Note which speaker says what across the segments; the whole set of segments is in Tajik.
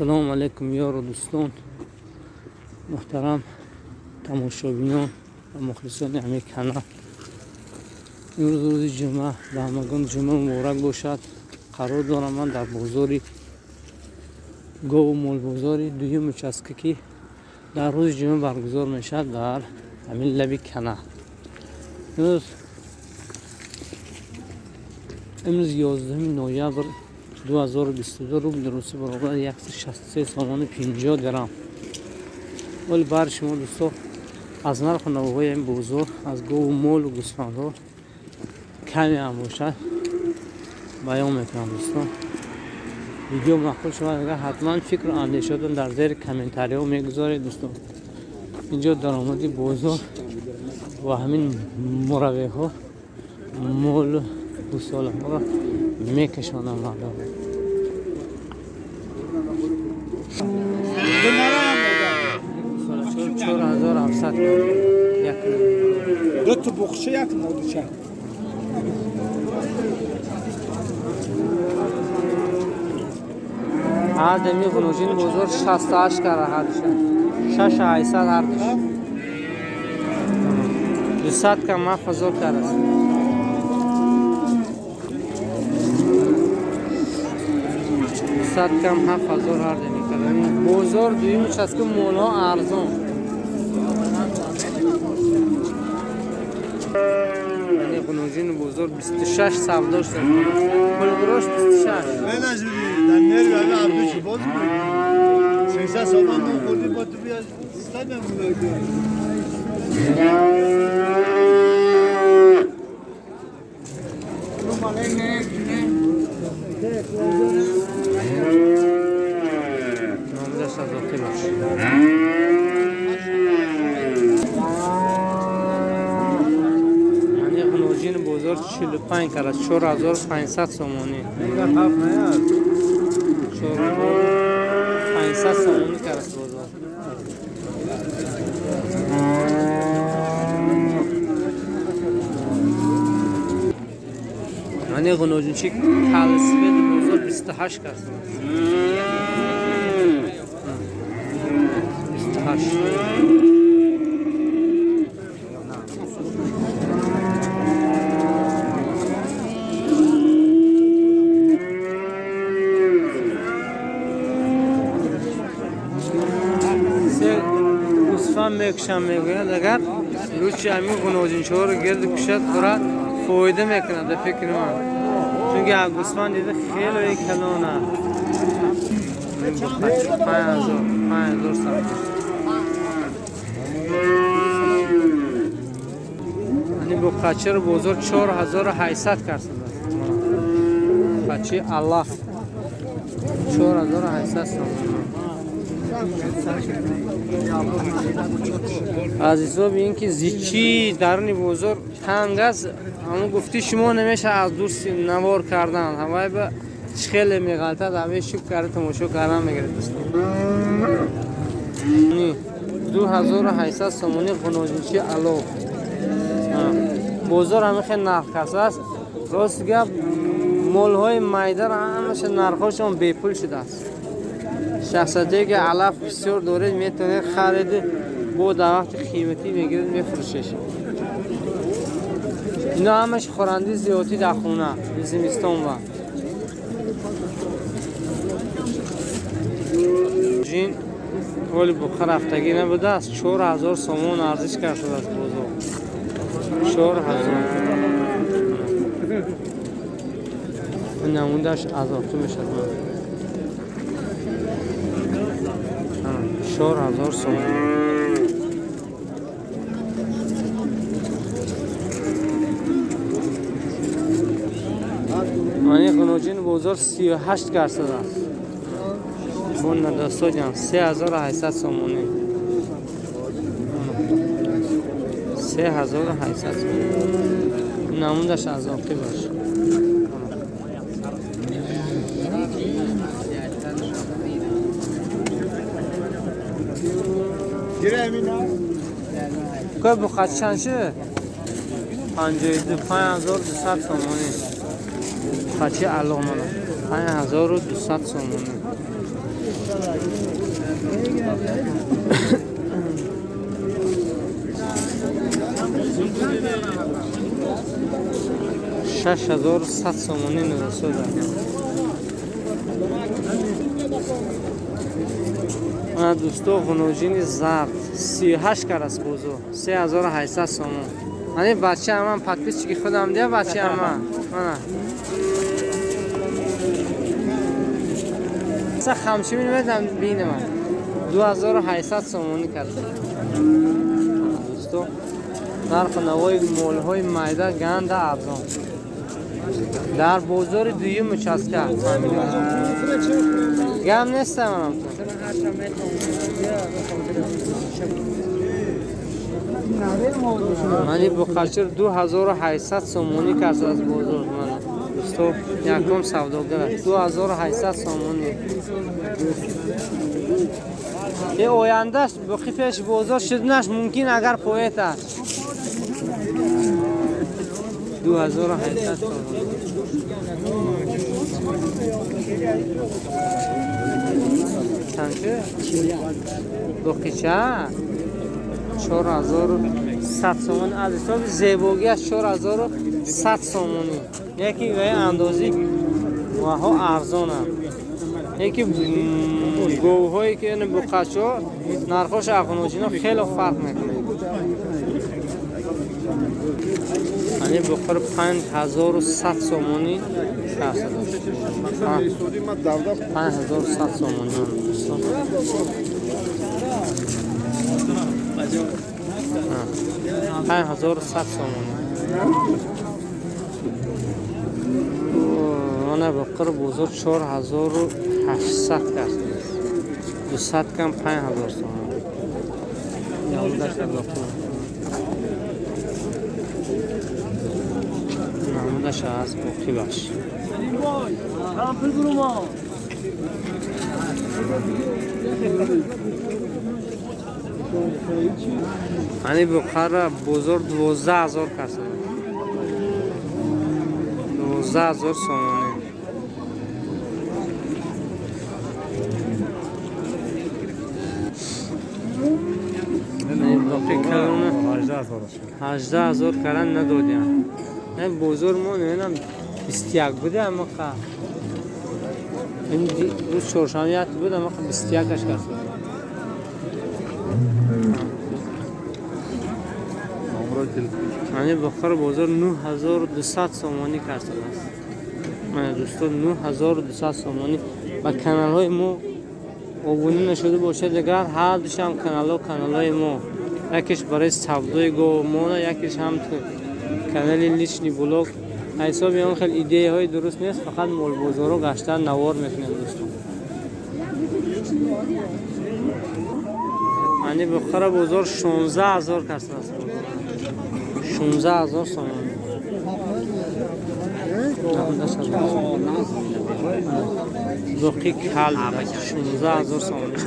Speaker 1: Ассалому алайкум, ёру дӯстон, муҳтарам тамошобинон ва мухлисони ҳамин канал. Имрӯз рӯзи ҷумъа, ба ҳамагон ҷумъа муборак бошад. Қарор дорам ман дар бозори гову молбозори дуюм участка, ки дар рӯзи ҷумъа баргузор мешавад дар ҳамин лаби канал. Имрӯз 11 ноябр 2022, рубли русӣ баробар 163 сомони 50 дирам. Вале бар шумо дӯсто аз нарху навоҳои ин бозор, аз гову молу гӯсфандҳо каме ҳам бошад баён мекунам. Дӯстон, видео маъқул шавад, агар ҳатман фикру андешаотон дар зери комментариҳо мегузоред. Дӯстон, инҷо даромади бозор ва ҳамин муравеҳо молу гӯсолаҳоро мекашонанд мардум. 4700 як.
Speaker 2: Ду то буқча, як модуча.
Speaker 1: Ҳардами ғуножини бозор 68 кара ҳардуша. 6800 ҳардуш. 200 кам 7000 караст. 200 кам 7000 ҳардами кара. Бозор дуюм участка, молҳо арзон. Ғуножини бозор 26 савдо шуд. Пулгурош 26.
Speaker 3: در نرو همه عبدو چی باز میکنی؟ 300 سامان نون خوردی با تو بیا 300 نمونه.
Speaker 1: Номзаш аз оқӣ бош. Яъне ғуножини бозор 45 кара, 4500 сомонӣ. 4500 сомонӣ караст бозор. Яъне ғуножинчи калсифеди бозор 28 караст. 28. Гӯсфанд мекушам, мегӯяд, агар лучи ҳамин ғуножинчаҳоро гирду кушад, хӯрад, фоида мекунад, ба фикри ман. Чунки гӯсфанд дида хеле калона. 5000, 5000 савдо. Ани буқачаро бозор 4800 карсадааст. Буқачи Аллаҳ 4800 сомон. Аз ҳисоби ин ки зичии даруни бозор танг аст, ҳамон гуфти шумо намешавад аз дур навор кардан. Ҳавай ба чӣ хеле меғалтад, ҳамаи шуб карда тамошо кардан мегирад дӯстон. 2800 сомонӣ ғуножинчи алов. Бозор ҳамин хел нархкас аст. Рости гап, молҳои майдара ҳамаша нархҳошон бепул шудааст. Шахсияте ки алаф бисёр доред, метавонед хариди, бо дар вақти қиматӣ мегиред, мефурӯшеш. Ино ҳамаш хӯранди зиёдӣ дар хона зимистон ва ҷин оли буқа рафтагӣ набудааст. 4000 сомон арзиш кард шудааст бозор. 4000. Намудаш азобту мешавад. 4000 сомон. Мани ғуноҷини бозор 38 дарсад аст. Бо надостодиам 3800 сомонӣ. 3800 сомонӣ. Намудаш аз оқӣ бош. Кой буқат чанд шуд? 52, 5200 сомонӣ. Буқачи аллоҳ мана 5200 сомонӣ. 6100 сомонӣ нурасода. Ана дӯсто, ғуноҷини зард 38 карас бозор 3800 сомон. Ани бача аман подписчики худам дия бача аман. Ана. Са хамчи медам бинам. 2800 сомонӣ кард. Дӯсто, нархи навои молҳои майда ганда арзон. Дар бозори дуюм участка. Гам нестам манам ту. Мани буқачир 2800 сомонӣ кард аз бозор. Мана дӯсто, якум савдогар 2800 сомонӣ. Е ояндаш боқи пеш бозор шуданаш мумкин агар поэт аст. 2800 сомонӣ. Чанд? Боқича 4100 сомонӣ. Аз ҳисоби зебогиаш 4100 сомонӣ. Яке вай андози ваҳо арзонанд. Яке говҳое ки буқачо нархош афғоноҷино хеле фарқ мекунад. Ани бухор 5100 сомонӣ аст. 5100 сомонӣ. 5100 сомонӣ. Ана бухор бозор 4800 кард. 200 кам 5000 сомонӣ. Намудаш аз боқибаш. Ани бухара бозор 12000 кас. 12000 сомонӣ. Боқи калона 18000 каран надодям. Бозор мо ненам 21 буда, аммо қа ин рӯз чоршанбе буд, аммо 21-аш кард. Ани бухор бозор 9200 сомонӣ кард аст. Мана дӯсто, 9200 сомонӣ. Ба каналҳои мо обунӣ нашуда бошад, дигар ҳар душам каналҳои мо, якеш барои савдои говмона, якеш ҳам канали личный блог. Ҳисоби он хел идеяҳои дуруст нест, фақат молбозоро гаштан навор мекунем дӯстон. Ани бухора бозор 16000 кас аст. 16000 сомонӣ. Боқи кал 16000 сомонӣ.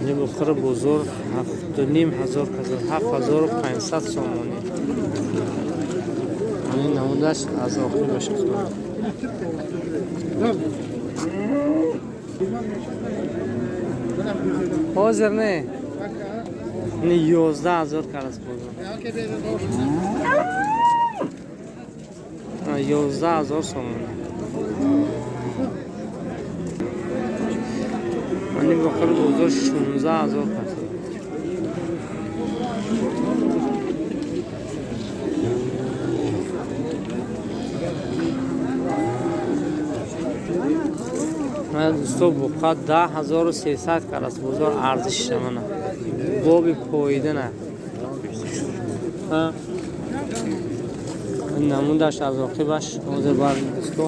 Speaker 1: Ани бухора бозор 7500 кас, 7500 сомонӣ. Ани намудаш аз охир бошад. Ҳозир не. 11000 карас бозор. 11000 сомонӣ. Ани бухор бозор 16000 кас. Дӯсто, буқа 10300 карас бозор арзишш мана. Боби поидана. Намудаш аз оқибаш ҳозир бар дӯсто.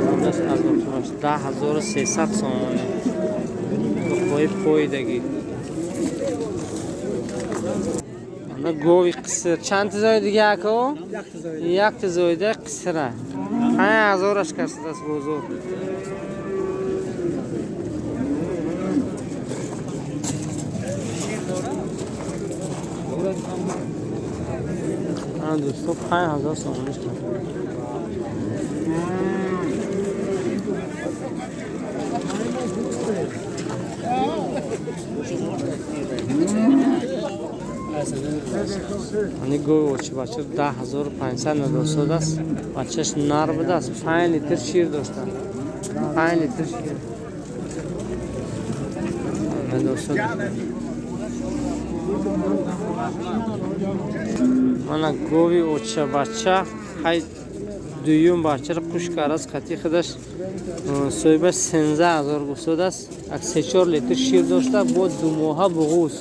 Speaker 1: Намудаш аз оқибаш 10300 сомонӣ. Буқои поидагӣ. Ана гови қиср. Чанд тизои дига ако? Як тизоида қисра. 5000-аш касдааст бозор. Дӯсто, 5000 сомониш кард. Ани гови очи бача 10500 надосод аст. Бачаш нар будааст, 5 литр шир дошта. 5 литр шир. Надосод. Мана гови оча бача ҳай дуюм бачаро қуш кардааст, қати худаш соҳибаш 13000 гуфтодааст. Як 3-4 литр шир дошта, бо ду моҳа буғуз.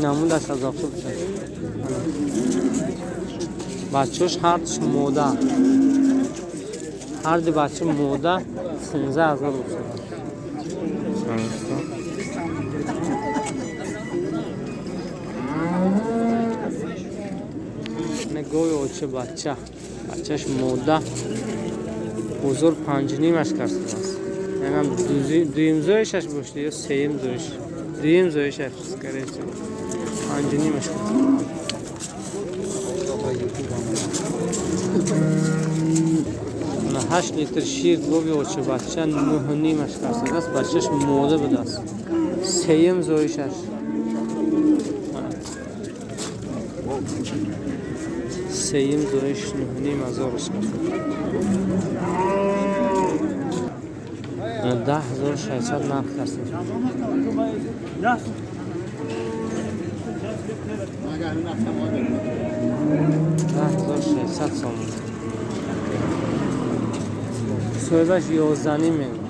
Speaker 1: Намуд аст аз офтоб. Бачаҳош ҳардуш мода. Ҳарду бача мода 13000 гуфтодааст. Гови оча бача. Бачаш мода. Бозор 5.5 кардааст. Янам дуюм зоишаш бошад ё сеюм зоиш. Дуюм зоишаш, скорее всего. 5.5 кард. 8 литр шир гови оча бача 9.5 кардааст. Бачаш мода будааст. Сеюм зоишаш. Сеюм зоиш 9.5 кард. 10600 нарх аст. 10600 сомон. Соҳибаш 11.5 мегӯяд.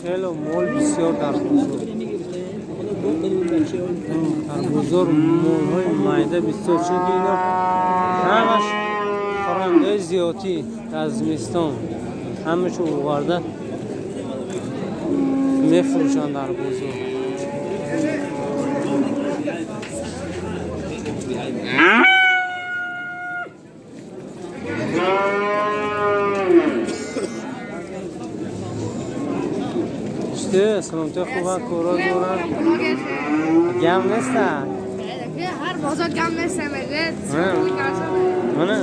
Speaker 1: Хеле мол бисёр дар бозор. Дар бозор молҳои майда бисёр, чунки ино ҳамаш хӯрандаи зиёдӣ дар зимистон ҳамашу оварда мефурӯшанд дар бозор. Саломатӣ хуба кора дорад. Гам неста?
Speaker 4: Ҳар бозор гам неста мегӯяд.
Speaker 1: Мана?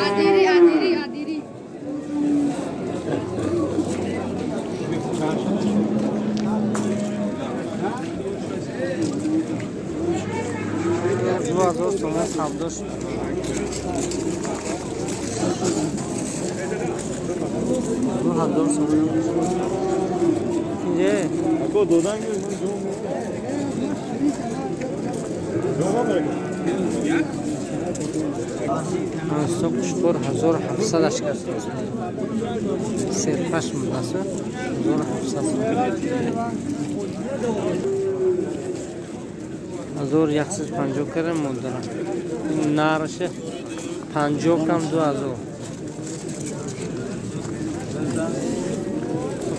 Speaker 4: Адири, адири, адири.
Speaker 1: 2000 сомон савдо шуд. 2000 сомон. Инҷа?
Speaker 3: Ако додан гир, ман ҷом.
Speaker 1: Ҳасток 4700 аш кард. Серпаш мудаст. 1700. 1150 карам модара. Нараше 50 кам 2000.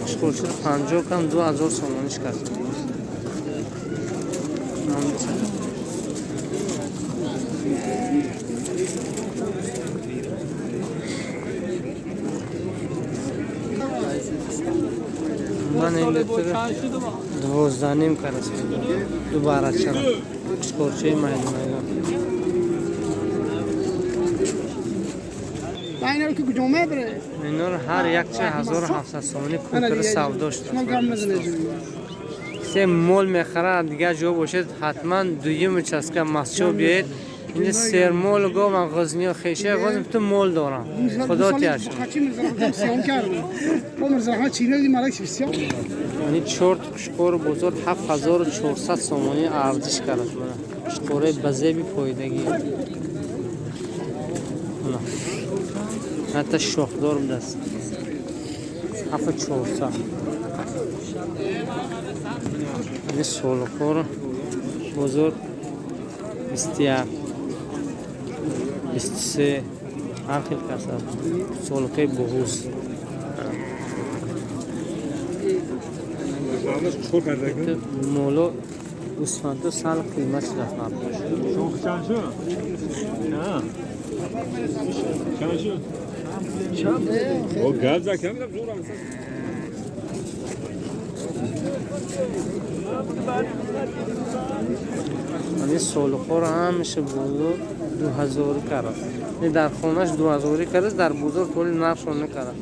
Speaker 1: Қушқурчи 50 кам 2000 сомониш кард. Ман ин 12.5 карас. Дубора чара. Қушқурчи майда майда. Инор ҳар якча 1700 сомонӣ кунтури савдо шуд. Се мол мехарад, дигар ҷо бошед, ҳатман дуюм участка масчо биёед. Инҷа сермол го ман ғизниё хеша ғизм ту мол дорам. Худо тияш. Яъни чорт қушқор бозор 7400 сомонӣ арзиш кард. Қушқораи ба зеби поидагӣ. Ҳатто шохдор будааст. 7400. Ин солхор бозор 21. 23 ҳар хел каса солқаи буғуз. Моло гӯсфандо сал қимат шудааст нархаш. Ани солхоро ҳамеша бозор 2000 кард. Дар хонаш 2000 кард, дар бозор толи нархшон накард.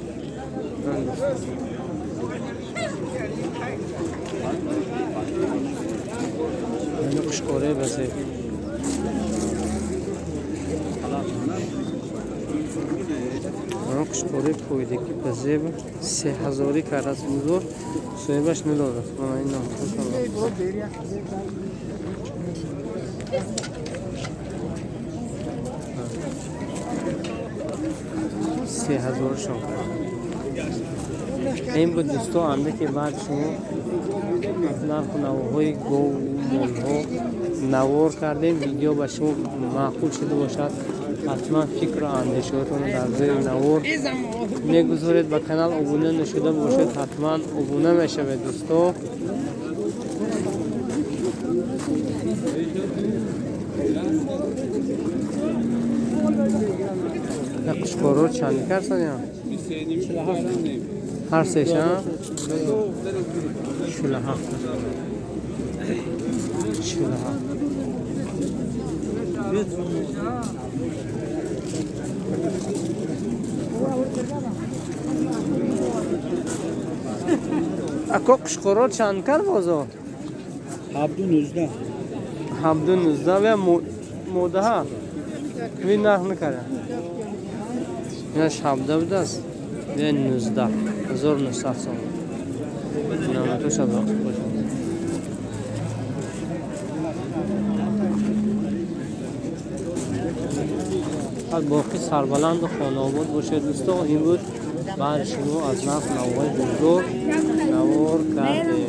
Speaker 1: Қушқораи базеб. Қушқораи пойдагӣ базеб 3000 кард аст бозор, соҳибаш надодааст. Мана ин намхошон. 3000 шон кард. Ин буд дӯсто андаке баъд шумо аз нарху навоҳои гову молҳо навор кардем. Видео ба шумо маъқул шуда бошад, ҳатман фикру андешаҳоятонро дар зери навор мегузоред. Ба канал обуна нашуда бошед, ҳатман обуна мешавед дӯсто. Қушқорро чанд карсан? Ҳар сеша 47. 47. Ако қушқорро чанд кард бозор?
Speaker 2: 17-19.
Speaker 1: 17-19 ва модаҳа ви нарх накарда. Инаш 17 будааст, ва 19 1900 сом. Наматоша бошад. Боқӣ сарбаланду хонаобод бошед дӯсто. Ин буд баъди шумо аз нарх навоҳои бозор навор кардем.